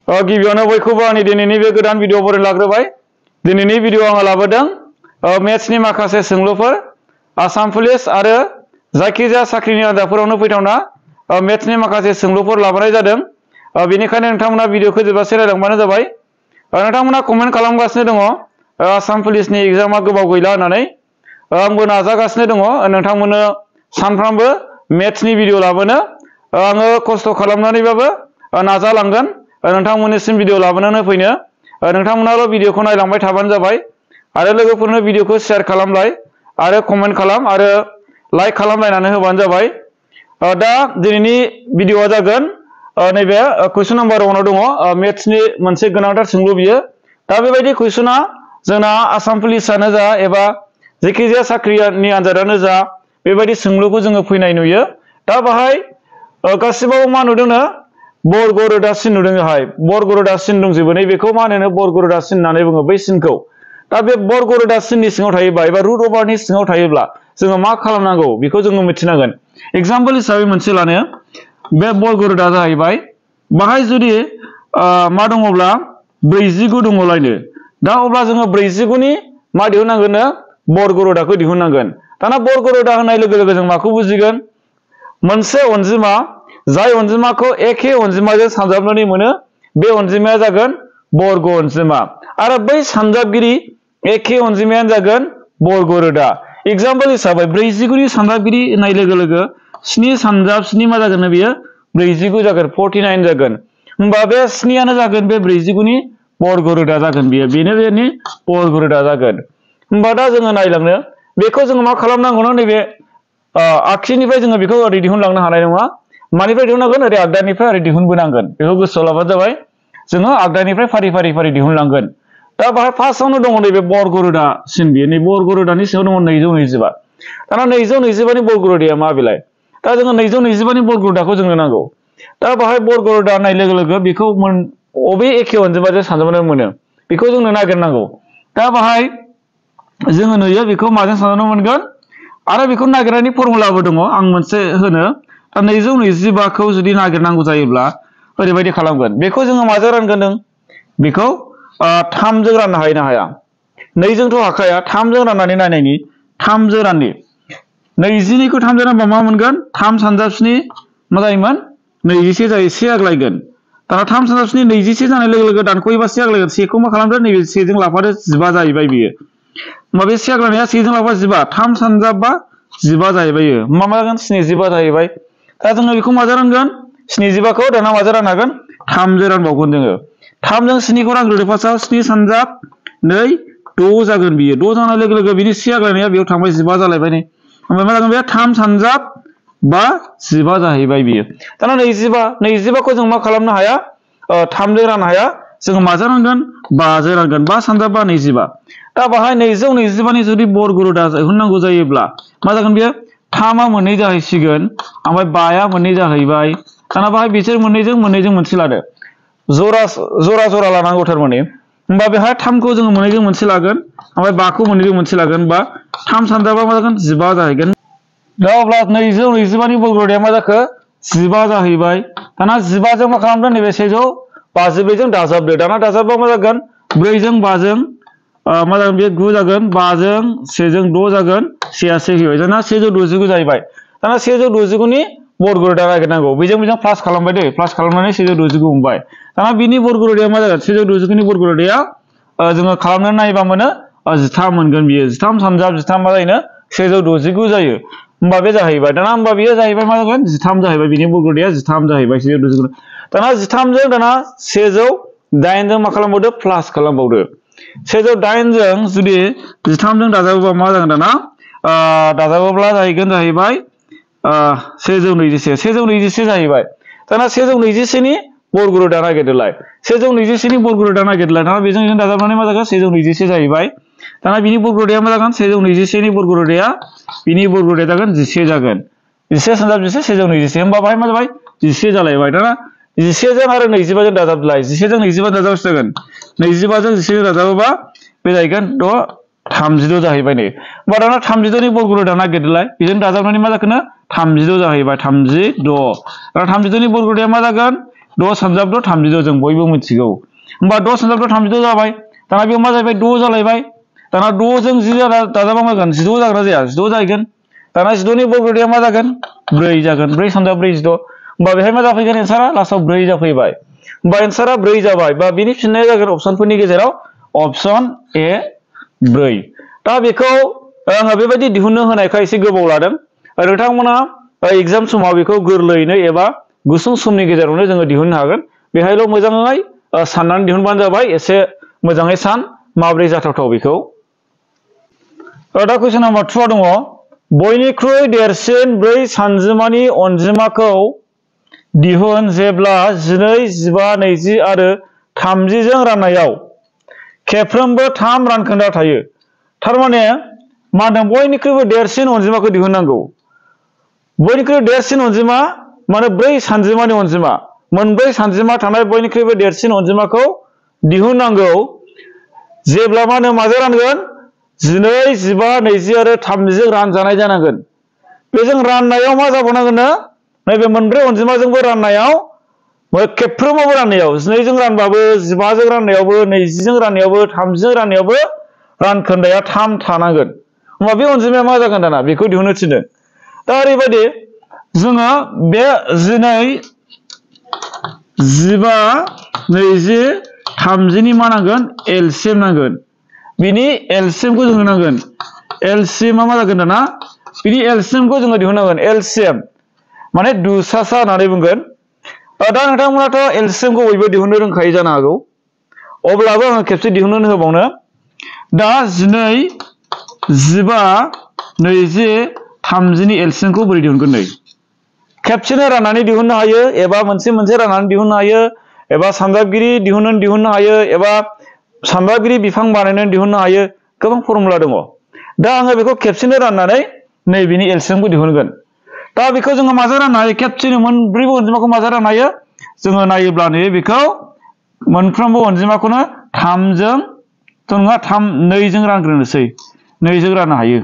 गिबियावनो बयखौबो आंनि दिनैनि बे गोदान भिडिअ बरायनो लाग्रोबाय। दिनैनि भिडिअ आङो लाबोदों मेथ्सनि माखासे सोंलुफोर आसाम पुलिस आरो जायखिजाया साख्रिनि आयदाफोरावनो फैथावना मेथ्सनि माखासे सोंलुफोर लाबोनाय जादों। बेनिखायनो नोंथांमोना भिडिअखौ जोबजासे नायलांबानो जाबाय। नोंथांमोना कमेन्ट खालामगासिनो दङ आसाम पुलिसनि एग्जामा गोबाव गैला होननानै। आंबो नाजागासिनो दङ नोंथांमोननो सानफ्रामबो मेथ्सनि भिडिअ लाबोनो आङो खस्थ' खालामनानैबाबो नाजालांगोन नोंथांमोननिसिम भिडिअ लाबोनानै फैनो। नोंथांमोनाल' भिडिअखौ नायलांबाय थाबानो जाबाय आरो लोगोफोरनो भिडिअखौ शेयार खालामलाय आरो कमेन्ट खालाम आरो लाइक खालामलायनानै होबानो जाबाय। दा दिनैनि भिडिअआ जागोन नैबे कुइसन नाम्बार 1 आव दङ मेथ्सनि मोनसे गोनांथार सोंलु बियो। दा बेबायदि कुइसना जोंना आसाम पुलिसानो जा एबा जायखिजाया साख्रिनि आनजादानो जा बेबायदि सोंलुखौ जोङो फैनाय नुयो। दा बाहाय गासिबाव मा नुदोंनो बर्ग रोदा सिन नुदों। बर्ग रोदा सिन दंजोबो नै बेखौ मा होनो बर्ग रोदा सिन होननानै बुङो बै सिनखौ। दा बे बर्ग रोदा सिननि सिङाव थायोबा एबा रुट अभारनि सिङाव थायोब्ला जोङो मा खालामनांगौ बेखौ जोङो मिथिनांगोन। एग्जाम्पल हिसाबै मोनसे लानो बे बर्ग रोदा जाहैबाय बाहाय जुदि मा दङब्ला 49 दङलायनो। दा अब्ला जोङो 49नि मा दिहुननांगोननो बर्ग रोदाखौ दिहुननांगोन। दाना बर्ग रोदा होननाय लोगो लोगो जों माखौ बुजिगोन मोनसे अनजिमा जाय अनजिमाखौ एखे अनजिमाजों सानजाबनानै मोनो बे अनजिमाया जागोन बर्ग अनजिमा आरो बै सानजाबगिरि एखे अनजिमायानो जागोन बर्ग रोदा। एग्जाम्पल हिसाबै 49 नि सानजाबगिरि होननाय लोगो लोगो 7 सानजाब 7 मा जागोन बेयो 49 जागोन 49 जागोन। होमबा बे 7 आनो जागोन बे 49 नि बर्ग रोदा जागोन बेनो बेनि बर्ग रोदा जागोन। होमबा दा जोङो नायलांनो बेखौ जोङो मा खालामनांगौ नैबे आगसिनिफ्राय जोङो बेखौ ओरै दिहुनलांनो हानाय नङा। मानिफ्राय दिहुननांगोन ओरै आगदानिफ्राय ओरै दिहुनबोनांगोन। बेखौ गोसोआव लाबानो जाबाय जोङो आगदानिफ्राय फारि फारि फारि दिहुनलांगोन। दा बाहाय फार्स्टआवनो दङ नैबे बर्ग रोदा सिन बेयो नै बर्ग रोदानि सिङाव दङ 225। दाना 225 नि बर्ग रोदाया मा बेलाय? दा जोङो 225 नि बर्ग रोदाखौ जोंनो नांगौ। दा बाहाय बर्ग रोदा होननाय लोगो लोगो बेखौ अबे एखे अनजिमाजों सानजाबनानै मोनो बेखौ जोंनो नागिरनांगौ। दा बाहाय जोङो नुयो बेखौ माजों सानजाबनानै मोनगोन आरो बेखौ नागिरनायनि फर्मुलाबो दङ आं मोनसे होनो। दा 225 खौ जुदि नागिरनांगौ जायोब्ला ओरैबायदि खालामगोन बेखौ जोङो माजों रानगोन बेखौ 3 जों राननो हायो ना हाया? 2 जोंथ' हाखाया 3 जों राननानै नायनायनि 3 जों राननि 22 खौ 3 जों रानबा मा मोनगोन 3 सानजाब 7 मा जायोमोन 21 जायो 1 आग्लायगोन। दाना 3 सानजाब 7 21 जानाय लोगो लोगो दानख'योबा 1 आग्लायगोन 1 खौ मा खालामदो नैबे 1 जों लाफादो 15 जाहैबाय बियो। होमबा बे 1 आग्लायनाया 1 जों लाफा 15 3 सानजाबबा 15 जाहैबाय मा जागोन 75 जाहैबाय। दा जोङो बेखौ माजों रानगोन 75 खौ दाना माजों राननो हागोन 3 जों रानबावगोन जोङो। 3 जों 7 खौ रानग्रोदो फार्स्टआव 7 सानजाब 2 6 जागोन बियो 6 जानाय लोगो लोगो बिनि 1 आग्लायनाया बेयाव थांबाय 15 जालायबाय नै। ओमफ्राय मा जागोन बे 3 सानजाब बा 15 जाहैबाय बियो। दाना 25 खौ जों मा खालामनो हाया 3 जों राननो हाया जोङो माजों रानगोन 5 जों रानगोन 5 सानजाब बा 25। दा बाहाय 225 नि जुदि बर्ग रोदा दिहुननांगौ जायोब्ला मा जागोन बेयो 3 आ 2 जाहैसिगोन ओमफ्राय 5 आ 2 जाहैबाय। दाना बाहाय बिसोर मोननैजों मोनसे लादो जरा लानांगौ थारमाने। होमबा बेहाय 3 खौ जोङो मोननैजों मोनसे लागोन ओमफ्राय 5 खौ मोननैजों मोनसे लागोन बा 3 सानजाबा मा जागोन 15 जाहैगोन। दा अब्ला 225 नि बर्ग रोदाया मा जाखो 15 जाहैबाय। दाना 15 जों मा खालामदों नैबे 152 जों दाजाबदो। दाना दाजाबबा मा जागोन 4 जों 5 जों मा जागोन बे 9 जागोन 5 जों 1 जों 6 जागोन 1 आ 1 फैबाय। दाना 169 जाहैबाय। दाना 169 नि बर्ग रोदा नागिरनांगौ बेजों प्लास खालामबाय दै प्लास खालामनानै 169 मोनबाय। दाना बिनि बर्ग रोदाया मा जागोन 169 नि बर्ग रोदाया जोङो खालामनानै नायोबा मोनो 13 मोनगोन बियो 13 सानजाब 13 मा जायोनो 169 जायो। होमबा बे जाहैबाय। दाना होमबा बेयो जाहैबाय मा जागोन 13 जाहैबाय बिनि बर्ग रोदाया 13 जाहैबाय 169। दाना 13 जों दाना 108 जों मा खालामबावदो प्लास खालामबावदो। 108 जों जुदि 13 जों दाजाबोबा मा जागोन दाना दाजाबोब्ला जाहैबाय 121 जाहैबाय। दाना 121 नि बर्ग रोदा नागिरदोलाय 121 नि बर्ग रोदा नागिरदोलाय दाना बेजों दाजाबनानै मा जागोन 121 जाहैबाय। दाना बिनि बर्ग रोदाया मा जागोन 121 नि बर्ग रोदाया बिनि बर्ग रोदाया जागोन 11 जागोन 11 सानजाब 11 121 होमबा बाहाय मा जाबाय 11 जालायबाय। दाना 11 जों आरो 25 जों दाजाबलाय 11 जों 25 दाजाबसो जागोन 25 जों 11 दाजाबोबा बे जाहैगोन 36 जाहैबाय नै। होमबा दाना 36 नि बर्ग रोदा नागिरदोलाय बेजों दाजाबनानै मा जाखोनो 36 जाहैबाय 36। दाना 36 नि बर्ग रोदाया मा जागोन द' सानजाब द' 32 जों बयबो मिथिगौ होमबा 6 सानजाब द' 32 जाबाय दाना बेयाव मा जाबाय 6 जालायबाय दाना 6 जों 10 दाजाबा मा जागोन 12 जागोन ना जाया 12 जाहैगोन दाना 12 नि बर्ग'दैया मा जागोन 4 जागोन 4 सानजाब 4 16 होमबा बेहाय मा जाफैगोन एन्सारा लास्टआव 4 जाफैबाय होमबा एन्सारा 4 जाबाय बा बिनि फिननाया जागोन अपसनफोरनि गेजेराव अपसन ए 4 दा बेखौ आङो बेबायदि दिहुननो होनायखाय एसे गोबाव लादों नोंथांमोना एग्जाम समाव बेखौ गोरलैयैनो एबा गुसुं समनि गेजेरावनो जोङो दिहुननो हागोन बेहायल' मोजाङै साननानै दिहुनबानो जाबाय एसे मोजाङै सान माब्रै जाथावथाव बेखौ दा कुइसन नाम्बार 2 दङ बयनिख्रुइ देरसिन 4 सानजिमानि अनजिमाखौ दिहुन जेब्ला 12 15 20 आरो 30 जों राननायाव खेबफ्रोमबो 3 रानखोन्दा थायो थारमाने मा होनदों बयनिख्रुइबो देरसिन अनजिमाखौ दिहुननांगौ बयनिख्रुइ देरसिन अनजिमा माने 4 सानजिमानि अनजिमा मोनब्रै सानजिमा थानाय बयनिख्रुइबो देरसिन अनजिमाखौ दिहुननांगौ जेब्ला मा होनो माजों रानगोन 12 15 20 आरो 30 जों रानजानाय जानांगोन बेजों राननायाव मा जाबावनांगोन नैबे मोनब्रै अनजिमाजोंबो राननायाव खेबफ्रोमावबो राननायाव 12 जों रानबाबो 15 जों राननायावबो 20 जों राननायावबो 30 जों राननायावबो रानखोन्दाया 3 थानांगोन होमबा बे अनजिमाया मा जागोन दाना बेखौ दिहुननो थिनदों दा ओरैबायदि जोङो बे 12 15 20 30 नि मा नांगोन एलसिएम नांगोन बिनि एलसिएमखौ जों होनांगोन एलसिएमआ मा जागोन दाना बिनि एलसिएमखौ जोङो दिहुननांगोन एलसिएम माने दुसासा होननानै बुंगोन दा नोंथांमोनाथ' एलसिएमखौ बयबो दिहुननो रोंखायो जानो हागौ अब्लाबो आङो खेबसे दिहुननो होबावनो दा 12 15 20 30 नि एलसिएमखौ बोरै दिहुनगोन नै खेबसेनो राननानै दिहुननो हायो एबा मोनसे राननानै दिहुननो हायो एबा सानजाबगिरि दिहुननो हायो एबा सानजाबगिरि बिफां बानायनानै दिहुननो हायो गोबां फर्मुला दङ दा आङो बेखौ खेबसेनो राननानै नैबेनि एलसिएमखौ दिहुनगोन दा बेखौ जोङो माजों राननो हायो खेबसेनो मोनब्रैबो अनजिमाखौ माजों राननो हायो जोङो नायोब्ला नै बेखौ मोनफ्रोमबो अनजिमाखौनो 3 जों नङा 2 जों रानग्रोनोसै 2 जों राननो हायो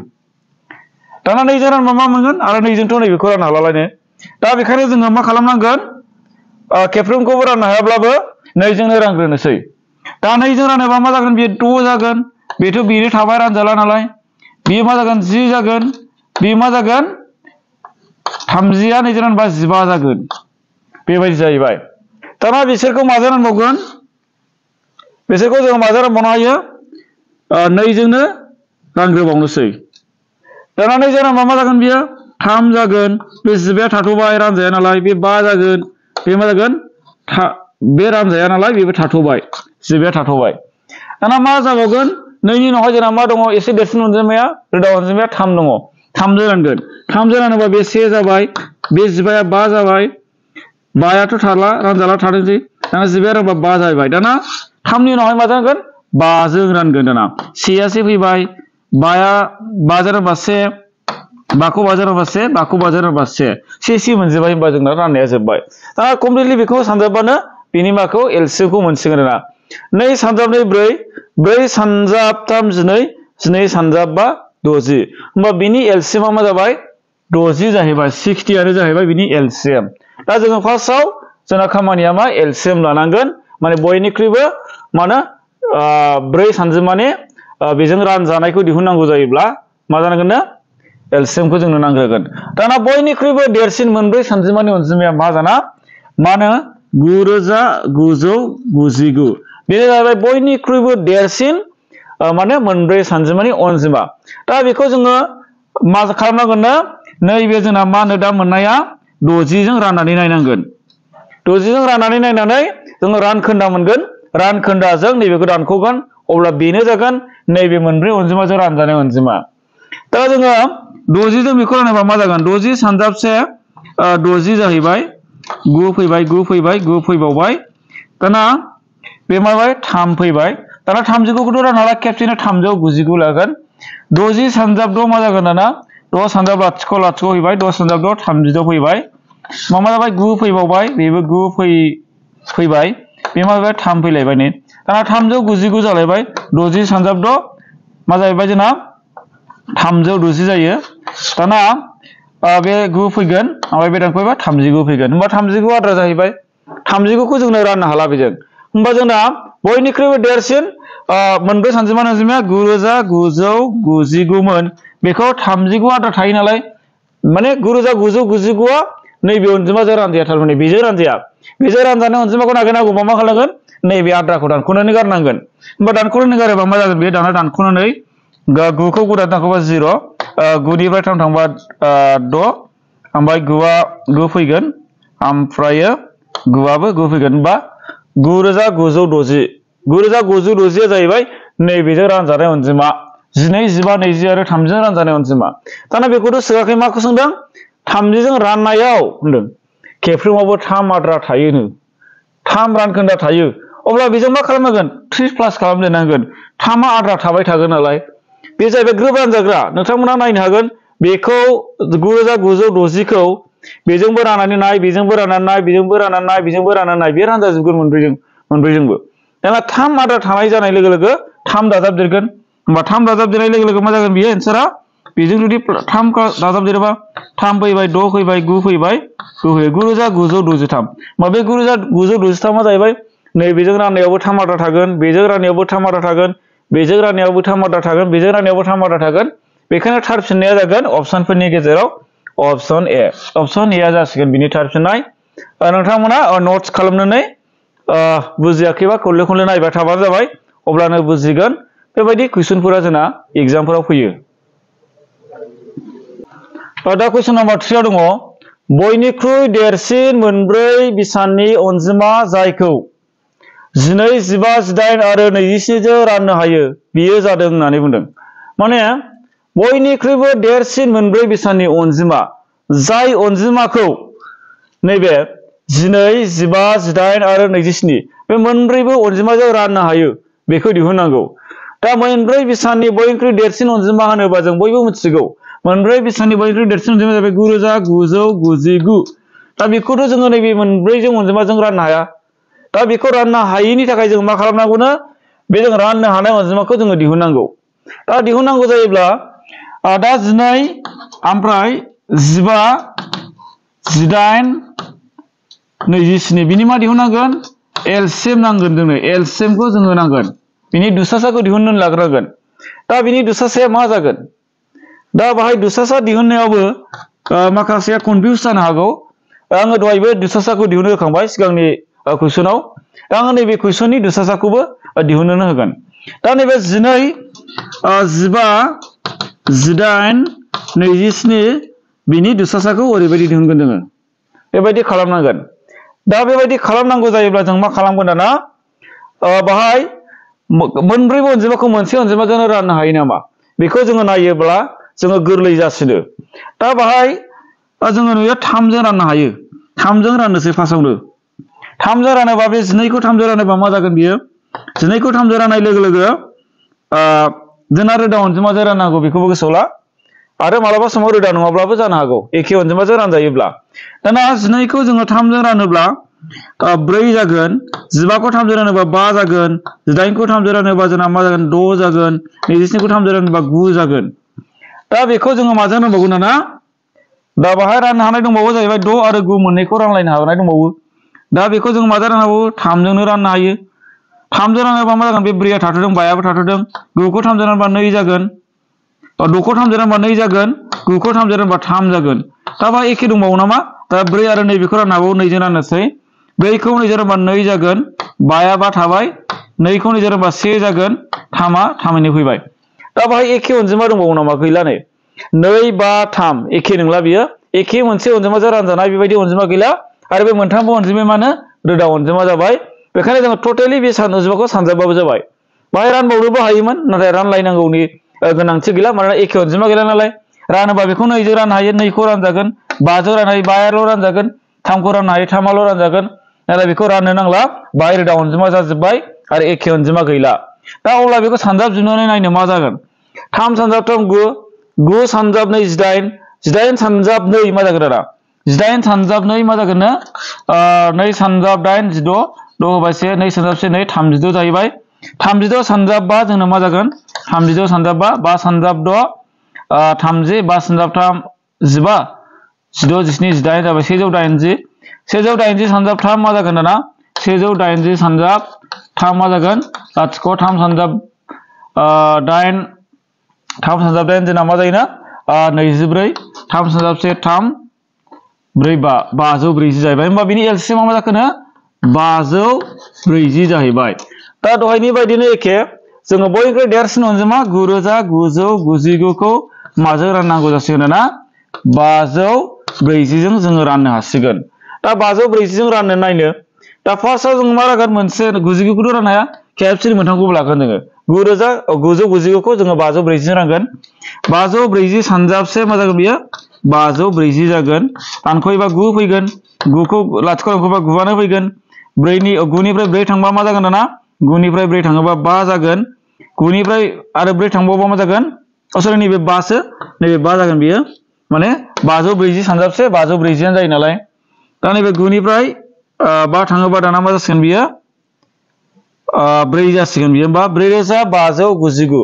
दाना 2 जों रानबा मा मोनगोन आरो 2 जोंथ' नैबेखौ राननो हालालायनो दा बेखायनो जोङो मा खालामनांगोन खेबफ्रोमखौबो राननो हायाब्लाबो 2 जोंनो रानग्रोनोसै दा 2 जों रानोबा मा जागोन बेयो 6 जागोन बेथ' बेनो थाबाय रानजाला नालाय बेयो मा जागोन 10 जागोन बेयो मा जागोन 30 आ 2 जों रानबा 15 जागोन बेबायदि जाहैबाय दाना बिसोरखौ माजों रानबावगोन बिसोरखौ जोङो माजों रानबावनो हायो 2 जोंनो रानग्रोबावनोसै दाना 2 जों रानबा मा जागोन बियो 3 जागोन बे 15 थाथ'बाय रानजाया नालाय बे 5 जागोन बे मा जागोन बे रानजाया नालाय बेबो थाथ'बाय 15 थाथ'बाय दाना मा जाबावगोन 2 नि उनावहाय जोंना मा दङ एसे देरसिन अनजिमाया रोदा अनजिमाया 3 दङ 3 जों रानगोन 3 जों रानोबा बे 1 जाबाय बे 15 आ 5 जाबाय 5 आथ' थाला रानजाला थादोंसै दाना 15 रानबा 5 जाहैबाय दाना 3 नि उनावहाय मा जागोन 5 जों रानगोन दाना 1 आसो फैबाय 5 आ 5 जों रानबा 1 5 खौ 5 जों रानबा 1 5 खौ 5 जों रानबा 1 मोनजोबबाय होनबा जोंना राननाया जोब्बाय दा कमप्लिटलि बेखौ सानजाबबानो बिनि माखौ एलसिएमखौ मोनसिगोन आरोना 2 सानजाब 2 4 सानजाब 3 12 12 सानजाब 5 60 होमबा बिनि एलसिएमआ मा जाबाय 60 जाहैबाय 60 आनो जाहैबाय बिनि एलसिएम दा जोङो फार्स्टआव जोंना खामानिया मा एलसिएम लानांगोन माने बयनिख्रुइबो माने 4 सानजिमानि बेजों रानजानायखौ दिहुननांगौ जायोब्ला मा जानांगोन एलसिएमखौ जोंनो नांग्रोगोन दाना बयनिख्रुइबो देरसिन मोनब्रै सानजिमानि अनजिमाया मा जाना मानो 9999 बेनो जाबाय बयनिख्रुइबो देरसिन माने मोनब्रै सानजिमानि अनजिमा दा बेखौ जोङो मा खालामनांगोन नैबे जोंना मा होनो दा मोननाया 60 जों राननानै नायनांगोन 60 जों राननानै नायनानै जोङो रानखोन्दा मोनगोन रानखोन्दाजों नैबेखौ दानख'गोन अब्ला बेनो जागोन नैबे मोनब्रै अनजिमाजों रानजानाय अनजिमा दा जोङो 60 जों बेखौ रानोबा मा जागोन 60 सानजाबसे 60 जाहैबाय 9 फैबाय 9 फैबाय 9 फैबावबाय दाना बे माबाय 3 फैबाय दाना 30 खौथ' राननो हाला खेबसेनो 399 लागोन 60 सानजाब 6 मा जागोन दाना 6 सानजाब लाथिख' लाथिख' फैबाय 6 सानजाब 6 36 फैबाय मा जाबाय 9 फैबावबाय बेबो 9 फैबाय बे मा जाबाय 3 फैलायबाय नै दाना 399 जालायबाय 60 सानजाब 6 मा जाहैबाय जोंना 360 जायो दाना बे 9 फैगोन ओमफ्राय बे दानख'बाय 39 फैगोन होनबा 39 आद्रा जाहैबाय 39 खौ जोंनो राननो हाला बेजों होमबा जोंना बयनिख्रुइबो देरसिन मोनब्रै सानजिमानि अनजिमाया 9999 मोन बेखौ 39 आद्रा थायो नालाय माने 9999 आ नैबे अनजिमाजों रानजाया थारमाने बेजों रानजानाय अनजिमाखौ नागिरनांगौबा मा खालामनांगोन नैबे आद्राखौ दानख'नानै गारनांगोन होमबा दानख'नानै गारोबा मा जागोन बे दाना दानख'नानै 9 खौ 9 दानख'बा 0 9 निफ्राय 3 थांबा 6 ओमफ्राय 9 आ 9 फैगोन ओमफ्राय 9 आबो 9 फैगोन होमबा 9960 जाहैबाय नैबेजों रानजानाय अनजिमा 12 15 20 आरो 3 जों रानजानाय अनजिमा दाना बेखौथ' सोङाखै माखौ सोंदों 30 जों राननायाव होनदों खेबफ्रोमावबो 3 आद्रा थायोनो 3 रानखोन्दा थायो अब्ला बेजों मा खालामनांगोन 3 प्लास खालामदेरनांगोन 3 आ आद्रा थाबाय थागोन नालाय बे जाहैबाय ग्रोब रानजाग्रा नोंथांमोना नायनो हागोन बेखौ 9960 खौ बेजोंबो राननानै नाय बेजोंबो राननानै नाय बेजोंबो राननानै नाय बेजोंबो राननानै नाय बे रानजाजोबगोन मोनब्रैजोंबो दाना 3 आद्रा थानाय जानाय लोगो लोगो 3 दाजाबदेरगोन होमबा 3 दाजाबदेरनाय लोगो लोगो मा जागोन बियो एन्सारा बेजों जुदि 3 दाजाबदेरोबा 3 फैबाय 6 फैबाय 9 फैबाय 9963 होमबा बे 9963 मा जाहैबाय नैबेजों राननायावबो 3 आद्रा थागोन बेजों राननायावबो 3 आद्रा थागोन बेजों राननायावबो 3 आद्रा थागोन बेजों राननायावबो 3 आद्रा थागोन बेखायनो थार फिननाया जागोन अप्शनफोरनि गेजेराव अप्शन ए आ जासिगोन बिनि थार फिननाय नोंथांमोना नोट्स खालामनानै बुजियाखैबा खनले नायबाय थाबानो जाबाय अब्लानो बुजिगोन बेबायदि कुइसनफोरा जोंना एग्जामफोराव फैयो दा कुइसन नम्बर 3 आव दङ बयनिख्रुइ देरसिन मोनब्रै बिसाननि अनजिमा जायखौ 12 15 18 आरो 27 जों राननो हायो बियो जादों होननानै बुंदों माने बयनिख्रुइबो देरसिन मोनब्रै बिसाननि अनजिमा जाय अनजिमाखौ नैबे 12 15 18 आरो 27 बे मोनब्रैबो अनजिमाजों राननो हायो बेखौ दिहुननांगौ दा मोनब्रै बिसाननि बयनिख्रुइ देरसिन अनजिमा होनोबा जों बयबो मिथिगौ मोनब्रै बिसाननि बयनिख्रुइ देरसिन अनजिमाया जाबाय 9999 दा बेखौथ' जोङो नैबे मोनब्रैजों अनजिमाजों राननो हाया दा बेखौ राननो हायैनि थाखाय जों मा खालामनांगौनो बे जों राननो हानाय अनजिमाखौ जोङो दिहुननांगौ दा दिहुननांगौ जायोब्ला दा 12 ओमफ्राय 15 18 27 बिनि मा दिहुननांगोन एलसीएम नांगोन जोंनो एलसीएमखौ जोङो नांगोन बिनि दुसासाखौ दिहुननानै लाग्रोनांगोन दा बिनि दुसासाया मा जागोन दा बाहाय दुसासा दिहुननायावबो माखासे कनफ्यूज जानो हागौ आङो दहायबो दुसासाखौ दिहुननो होखांबाय सिगांनि कुइसनाव दा आङो नैबे कुइसननि दुसासाखौबो दिहुननो होगोन दा नैबे 12 15 18 27 बिनि दुसासाखौ ओरैबायदि दिहुनगोन जोङो बेबायदि खालामनांगोन दा बेबायदि खालामनांगौ जायोब्ला जों मा खालामगोन दाना बाहाय मोनब्रैबो अनजिमाखौ मोनसे अनजिमाजोंनो राननो हायो नामा बेखौ जोङो नायोब्ला जोङो गोरलै जासिनो दा बाहाय जोङो नुयो 3 जों राननो हायो 3 जों राननोसै फार्स्टआवनो 3 जों रानोबा बे 12 खौ 3 जों रानोबा मा जागोन बियो 12 खौ 3 जों राननाय लोगो लोगो जोंना रोदा अनजिमाजों राननांगौ बेखौबो गोसोआव ला आरो मालाबा समाव रोदा नङाब्लाबो जानो हागौ एखे अनजिमाजों रानजायोब्ला दाना 12 खौ जोङो 3 जों रानोब्ला 4 जागोन 15 खौ 3 जों रानोबा 5 जागोन 18 खौ 3 जों रानोबा जोंना मा जागोन 6 जागोन 27 खौ 3 जों रानोबा 9 जागोन दा बेखौ जोङो माजों रानबावगोन दाना दा बाहाय राननो हानाय दंबावो जाहैबाय 6 आरो 9 मोननैखौ रानलायनो हानाय दंबावो दा बेखौ जों माजों राननांगौ 3 जोंनो राननो हायो 3 जों रानोबा मा जागोन बे 4 आ थाथ'दों 5 आबो थाथ'दों 9 खौ 3 जों रानोबा 2 जागोन 6 खौ 3 जों रानोबा 2 जागोन 9 खौ 3 जों रानोबा 3 जागोन दा बा एखे दंबावो नामा दा 4 आरो नैबेखौ राननो हाबावो 2 जों राननोसै 2 खौ 2 जों रानोबा 2 जागोन 5 आ 5 थाबाय 2 खौ 2 जों रानोबा 1 जागोन 3 आ 3 फैबाय दा बाहाय एखे अनजिमा दंबावो नामा गैला नै 2 5 3 एखे नंला बियो एखे मोनसे अनजिमाजों रानजानाय बेबायदि अनजिमा गैला आरो बे मोनथामबो अनजिमाया मानो रोदा अनजिमा जाबाय बेखायनो जोङो टटेलि बे अनजिमाखौ सानजाबबाबो जाबाय बाहाय रानबावनोबो हायोमोन नाथाय रानलायनांगौनि गोनांथि गैला मानोना एखे अनजिमा गैला नालाय रानोबा बेखौ 2 जों राननो हायो 2 खौ रानजागोन 5 जों राननो हायो 5 आल' रानजागोन 3 खौ राननो हायो 3 आल' रानजागोन नाथाय बेखौ राननो नांला बाहाय रोदा अनजिमा जाजोब्बाय आरो एखे अनजिमा गैला दा अब्ला बेखौ सानजाबजोबनानै नायनो मा जागोन 3 सानजाब 3 9 9 सानजाब 2 18 18 सानजाब 2 मा जागोन दाना 18 सानजाब 2 मा जागोन नो 2 सानजाब 8 16 6 होबाय 1 2 सानजाब 1 2 36 जाहैबाय 36 सानजाब 5 जोंना मा जागोन 36 सानजाब 5 5 सानजाब 6 30 5 सानजाब 3 15 16 17 18 जाबाय 180 180 सानजाब 3 मा जागोन दाना 180 सानजाब 3 मा जागोन लाथिख' 3 सानजाब 8 3 सानजाब 8 जोंना मा जायोना 24 3 सानजाब 1 3 4 5 540 जाहैबाय होमबा बिनि एलसीएम मा जाखोनो 540 जाहैबाय दा दहायनि बायदिनो एखे जोङो बयनिख्रुइ देरसिन अनजिमा 9999 खौ माजों राननांगौ जासिगोन ना 540 जों जोङो राननो हासिगोन दा 540 जों राननो नायनो दा फार्स्टआव जों मा लागोन मोनसे 99 खौथ' राननो हाया खेबसेनो मोनथामखौ लागोन जोङो 9999 खौ जोङो 540 जों रानगोन 540 सानजाबसे मा जागोन बियो 540 जागोन दानख'योबा 9 फैगोन 9 खौ लाथिख' दानख'बा 9 आनो फैगोन 9 निफ्राय 4 थांबा मा जागोन दाना 9 निफ्राय 4 थाङोबा 5 जागोन 9 निफ्राय आरो 4 थांबावबा मा जागोन सरि नैबे 5 सो नैबे 5 जागोन बियो माने 540 सानजाबसे 540 आनो जायो नालाय दा नैबे 9 निफ्राय 5 थाङोबा दाना मा जासिगोन बियो 4 जासिगोन बियो होमबा 4599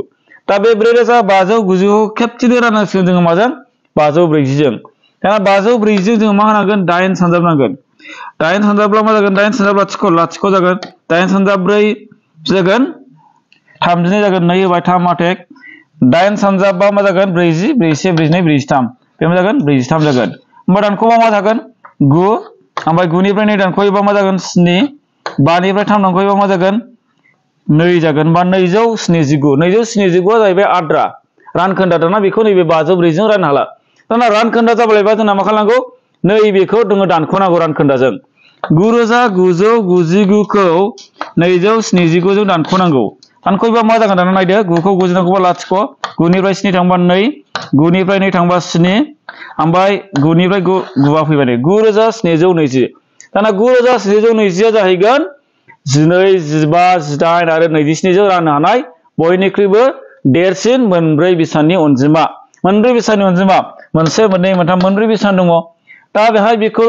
दा बे 4599 खौ खेबसेनो राननांसिगोन जोङो माजों 540 जों दा 540 जों जोङो मा होनांगोन 8 सानजाब नांगोन 8 सानजाबब्ला मा जागोन 8 सानजाब लाथिख' जागोन 8 सानजाब 4 जागोन 32 जागोन 2 होबाय 3 आटेक 8 सानजाबबा मा जागोन 40 41 42 43 बे मा जागोन 43 जागोन होमबा दानख'बा मा जागोन 9 ओमफ्राय 9 निफ्राय 2 दानख'योबा मा जागोन 7 5 निफ्राय 3 दानख'योबा मा जागोन 2 जागोन होमबा 279 जाहैबाय आद्रा रानखोन्दा दाना बेखौ नैबे 540 जों राननो हाला दाना रानखोन्दा जाबायबा जोंना मा खालामनांगौ नैबेखौ जोङो दानख'नांगौ रानखोन्दाजों 9999 खौ 279 जों दानख'नांगौ दानख'योबा मा जागोन दाना नायदो 9 खौ 9 जों दानख'बा लाथिख' 9 निफ्राय 7 थांबा 2 9 निफ्राय 2 थांबा 7 ओमफ्राय 9 निफ्राय 9 फैबाय 9720 दाना 9720 जाहैगोन 12 15 18 आरो 27 जों राननो हानाय बयनिख्रुइबो देरसिन मोनब्रै बिसाननि अनजिमा मोनब्रै बिसाननि अनजिमा मोनसे मोननै मोनथाम मोनब्रै बिसान दङ दा बेहाय बेखौ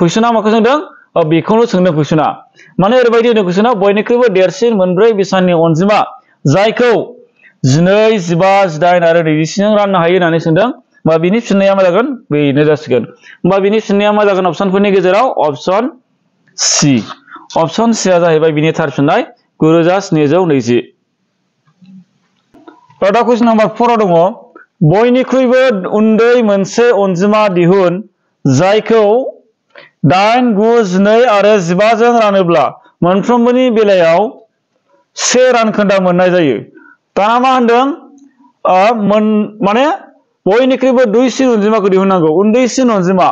कुइसना माखौ सोंदों बेखौनो सोंदों कुइसना माने ओरैबायदि होनो कुइसना बयनिख्रुइबो देरसिन मोनब्रै बिसाननि अनजिमा जायखौ 12 15 18 आरो 27 जों राननो हायो होननानै सोंदों होमबा बिनि फिननाया मा जागोन बेनो जासिगोन होमबा बिनि फिननाया मा जागोन अपसनफोरनि गेजेराव अपसन सि अपसन सि आ जाहैबाय बिनि थार फिननाय 9720 दा कुइसन नाम्बार 4 आव दङ बयनिख्रुइबो उन्दै मोनसे अनजिमा दिहुन जायखौ 8 9 12 आरो 15 जों रानोब्ला मोनफ्रोमबोनि बेलायाव से रानखोन्दा मोननाय जायो दाना मा होनदों माने बयनिख्रुइबो दुइसिन अनजिमाखौ दिहुननांगौ उन्दैसिन अनजिमा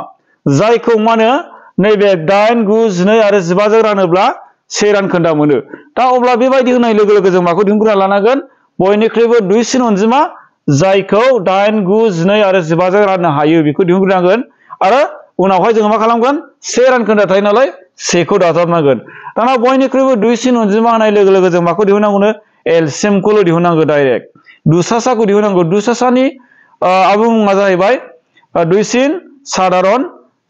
जायखौ मा होनो नैबे 8 9 12 आरो 15 जों रानोब्ला से रानखोन्दा मोनो दा अब्ला बेबायदि होनाय लोगो लोगो जों माखौ दिहुनग्रोना लानांगोन बयनिख्रुइबो दुइसिन अनजिमा जायखौ 8 9 12 आरो 15 जों राननो हायो बेखौ दिहुनग्रोनांगोन आरो उनावहाय जों मा खालामगोन से रानखोन्दा थायो नालाय सेखौ दाजाबनांगोन दाना बयनिख्रुइबो दुइसिन अनजिमा होनाय लोगो लोगो जों माखौ दिहुननांगौनो एलसीएम खौल' दिहुननांगौ डाइरेक्ट दुसासाखौ दिहुननांगौ दुसासानि आबुं मुङा जाहैबाय दुइसिन साधारन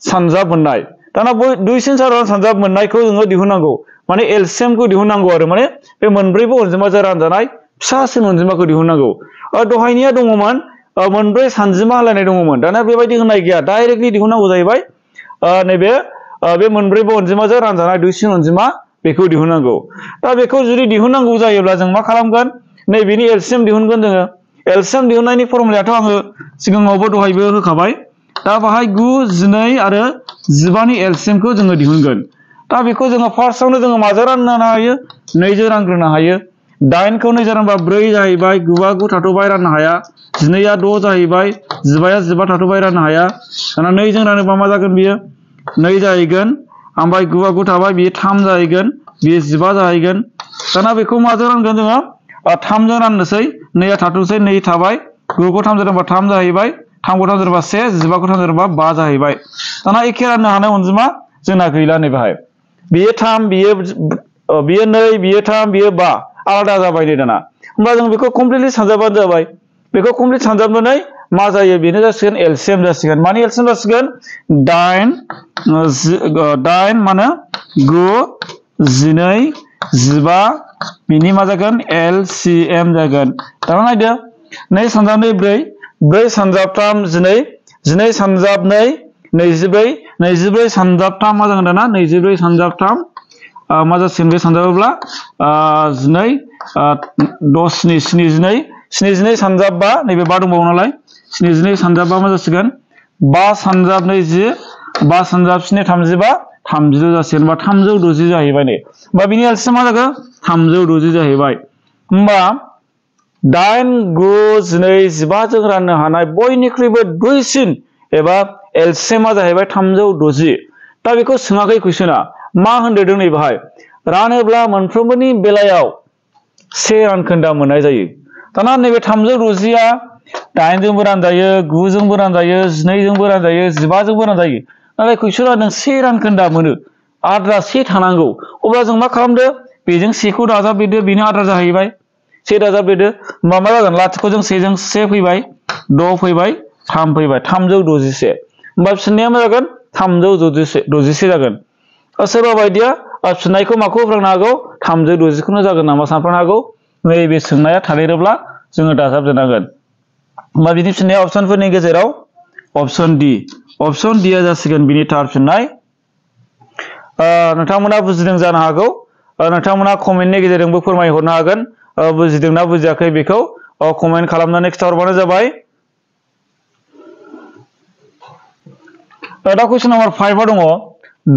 सानजाब मोननाय दाना दुइसिन साधारन सानजाब मोननायखौ जोङो दिहुननांगौ माने एलसीएम खौ दिहुननांगौ आरो माने बे मोनब्रैबो अनजिमाजों रानजानाय फिसासिन अनजिमाखौ दिहुननांगौ दहायनिया दङमोन मोनब्रै सानजिमा होलायनाय दङमोन दाना बेबायदि होनाय गैया डाइरेक्टलि दिहुननांगौ जाहैबाय नैबे बे मोनब्रैबो अनजिमाजों रानजानाय दुइसिन अनजिमा बेखौ दिहुननांगौ दा बेखौ जुदि दिहुननांगौ जायोब्ला जों मा खालामगोन नैबेनि एलसीएम दिहुनगोन जोङो एलसीएम दिहुननायनि फर्मुलायाथ' आङो सिगाङावबो दहायबो होखाबाय दा बाहाय 9 12 आरो 15 नि एलसीएम खौ जोङो दिहुनगोन दा बेखौ जोङो फार्स्टआवनो जोङो माजों राननो हायो 2 जों रानग्रोनो हायो 8 खौ 2 जों रानबा 4 जाहैबाय 9 आ 9 थाथ'बाय राननो हाया 12 आ 6 जाहैबाय 15 आ 15 थाथ'बाय राननो हाया दाना 2 जों रानोबा मा जागोन बियो 2 जाहैगोन ओमफ्राय 9 आ 9 थाबाय बियो 3 जाहैगोन बियो 15 जाहैगोन दाना बेखौ माजों रानगोन जोङो 3 जों राननोसै 2 आ थाथ'सै 2 थाबाय 9 खौ 3 जों रानबा 3 जाहैबाय 3 खौ 3 जों रानबा 1 15 खौ 3 जों रानबा 5 जाहैबाय दाना एखे राननो हानाय अनजिमा जोंना गैला नै बेहाय बियो 3 बियो 2 बियो 3 बियो 5 आलादा जाबाय नै दाना होमबा जों बेखौ कमप्लिटलि सानजाबबानो जाबाय बेखौ कमप्लिट सानजाबनानै मा जायो बेनो जासिगोन एलसीएम जासिगोन माने एलसीएम जासिगोन 8 माने 9 12 15 बिनि मा जागोन एलसीएम जागोन दाना नायदो 2 सानजाब 2 4 4 सानजाब 3 12 12 सानजाब 2 24 24 सानजाबथाम मा जागोन दाना 24 सानजाबथाम मा जासिगोन बे सानजाबोब्ला 12 10 72 72 सानजाब 5 नैबे 5 दंबावो नालाय 72 सानजाब 5 मा जासिगोन 5 सानजाब 20 5 सानजाब 7 35 32 जासिगोन बा 360 जाहैबाय नै बा बिनि एलसिएम मा जागोन 360 जाहैबाय होमबा 8 9 12 15 जों राननो हानाय बयनिख्रुइबो दुइसिन एबा एलसिएम आ जाहैबाय 360 दा बेखौ सोङाखै कुइसना मा होनदों नै बाहाय रानोब्ला मोनफ्रोमबोनि बेलायाव 1 रानखोन्दा मोननाय जायो दाना नैबे 360 आ 8 जोंबो रानजायो 9 जोंबो रानजायो 12 जोंबो रानजायो 15 जोंबो रानजायो नाथाय कुइसना नों 1 रानखोन्दा मोनो आद्रा 1 थानांगौ अब्ला जों मा खालामदो बेजों 1 खौ दाजाबदेरदो बेनो आद्रा जाहैबाय 1 दाजाबदेरदो होमबा मा जागोन लाथिख' जों 1 जों 1 फैबाय 6 फैबाय 3 फैबाय 361 होमबा फिननाया मा जागोन 361 जागोन सोरबा बायदिया फिननायखौ माखौ होफ्लांनो हागौ 360 खौनो जागोन नामा सानफ्लांनो हागौ नैबे सोंनाया थादेरोब्ला जोङो दाजाबदेरनांगोन होमबा बिनि फिननाया अपसनफोरनि गेजेराव अपसन डि आ जासिगोन बिनि थार फिननाय नोंथांमोना बुजिदों जानो हागौ नोंथांमोना कमेन्टनि गेजेरजोंबो फोरमायहरनो हागोन बुजिदोंना बुजियाखै बेखौ कमेन्ट खालामनानै खिथाहरबानो जाबाय दा कुइसन नम्बर 5 आ दङ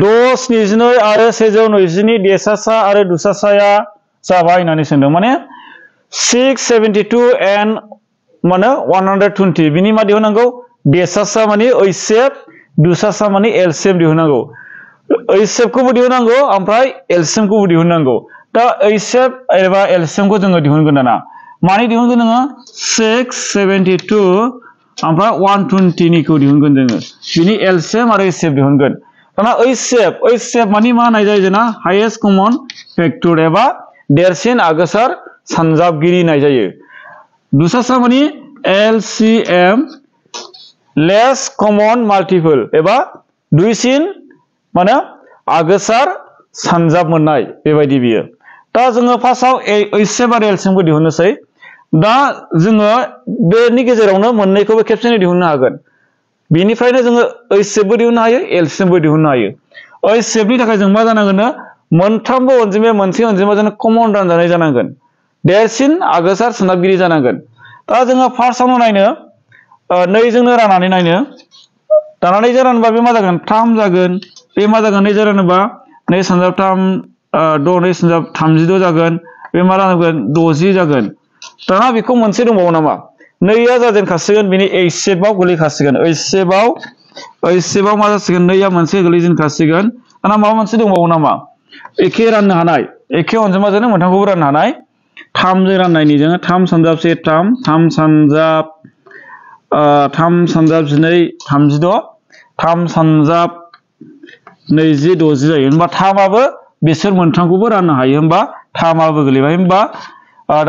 672 आरो 120 नि देरसासा आरो दुसासाया जाबाय होननानै सोंदों माने 672 एन्ड माने 120 बिनि मा दिहुननांगौ देरसासा माने ओइसेफ दुसासा माने एलसिएम दिहुननांगौ ओइसेफ खौबो दिहुननांगौ ओमफ्राय एलसिएम खौबो दिहुननांगौ दा ओइसेफ एबा एलसिएम खौ जोङो दिहुनगोन दाना माने दिहुनगोन नोङो 672 ओमफ्राय 120 निखौ दिहुनगोन जोङो बिनि एलसिएम आरो ओइसेफ दिहुनगोन दाना ओइसेफ माने मा होननाय जायो जोंना हाईएस्ट कमन फैक्टर एबा देरसिन आगोसार सानजाबगिरि होननाय जायो दुसासा माने एलसीएम लेस कमन माल्टिपल एबा दुइसिन माने आगोसार सानजाब मोननाय बेबायदि बियो दा जोङो फार्स्टआव ओइसेफ आरो एलसिएम खौ दिहुननोसै दा जोङो बेनि गेजेरावनो मोननैखौबो खेबसेनो दिहुननो हागोन बेनिफ्रायनो जोङो ओइसेफबो दिहुननो हायो एलसिएमबो दिहुननो हायो ओइसेफनि थाखाय जों मा जानांगोन मोनथामबो अनजिमाया मोनसे अनजिमाजों कमन रानजानाय जानांगोन देरसिन आगोसार सानजाबगिरि जानांगोन दा जोङो फार्स्टआवनो नायनो 2 जोंनो राननानै नायनो दाना 2 जों रानबा बे मा जागोन 3 जागोन बे मा जागोन 2 जों रानोबा 2 सानजाब 3 6 2 सानजाब 36 जागोन बे मा जागोन 60 जागोन दाना बेखौ मोनसे दंबावो नामा 2 आ जाजेनखासिगोन बिनि ओइसेफआव गोलैखासिगोन ओइसेफआव मा जासिगोन 2 आ मोनसे गोलैजेनखासिगोन दाना माबा मोनसे दंबावो नामा एखे राननो हानाय एखे अनजिमाजोंनो मोनथामखौबो राननो हानाय 3 जों राननायनि जोङो 3 सानजाब 1 3 सानजाब 12 36 3 सानजाब 20 60 जायो होनबा 3 आबो बिसोर मोनथामखौबो राननो हायो होनबा 3 आबो गोलैबाय होनबा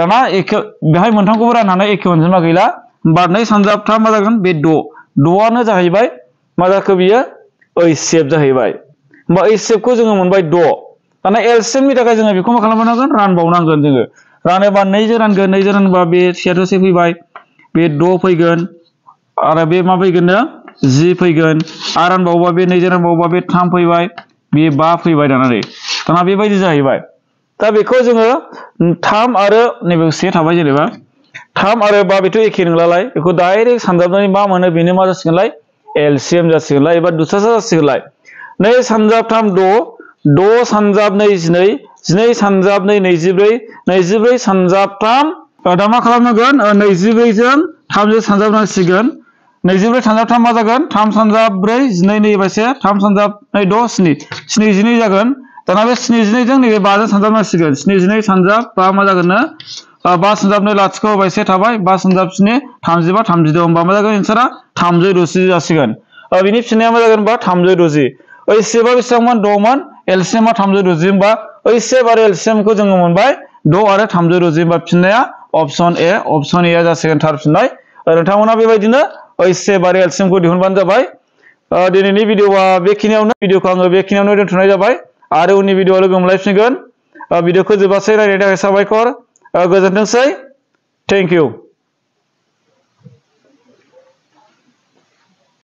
दाना एखे बेहाय मोनथामखौबो राननो हानाय एखे अनजिमा गैला होनबा 2 सानजाब 3 मा जागोन बे 6 आनो जाहैबाय मा जाखो बियो ओइसेफ जाहैबाय होनबा ओइसेफखौ जोङो मोनबाय 6 दाना एलसिएमनि थाखाय जोङो बेखौ मा खालामबावनांगोन रानबावनांगोन जोङो रानोबा 2 जों रानगोन 2 जों रानबा बे 1 फैबाय बे 6 फैगोन आरो बे मा फैगोन 10 फैगोन आरो रानबावोबा बे 2 जों रानबावोबा बे 3 फैबाय बे 5 फैबाय दाना बेबायदि जाहैबाय दा बेखौ जोङो 3 आरो नैबे 1 थाबाय जेनेबा 3 आरो 5 बेथ' एखे नंलालाय बेखौ डाइरेक्ट सानजाबनानै मा मोनो बेनो मा जासिगोनलाय एलसिएम जासिगोनलाय एबा दुसासा जासिगोनलाय 2 सानजाब 3 6 सानजाब 2 12 सानजाब 2 24 24 सानजाब 3 दा मा खालामनांगोन 24 जों 3 जों सानजाबनांसिगोन 24 सानजाब 3 मा जागोन 3 सानजाब 4 12 नैबे 1 3 सानजाब 2 6 72 जागोन दाना बे 72 जों नैबे 5 जों सानजाबनांसिगोन 72 सानजाब 5 मा जागोन 5 सानजाब 2 लाथिख' होबाय 1 थाबाय 5 सानजाब 7 35 32 होनबा मा जागोन एन्सारा 360 जासिगोन बिनि फिननाया मा जागोन 360 ओइसेफआ बेसेबांमोन 6 मोन एलसिएमआ 360 होनबा ओइसेफ आरो एलसिएमखौ जोङो मोनबाय 6 आरो 360 होनबा फिननाया अपसन ए आ जासिगोन थार फिननाय नोंथांमोना बेबायदिनो ओइसेफ आरो एलसिएमखौ दिहुनबानो जाबाय दिनैनि भिडिअआ भिडिअखौ आङो बेखिनियावनो दोनथ'नाय जाबाय आरो उननि भिडिअआव लोगो मोनलायफिनगोन भिडिअखौ जोबासै नायनायनि थाखाय साबायखर गोजोनथोंसै थेंक इउ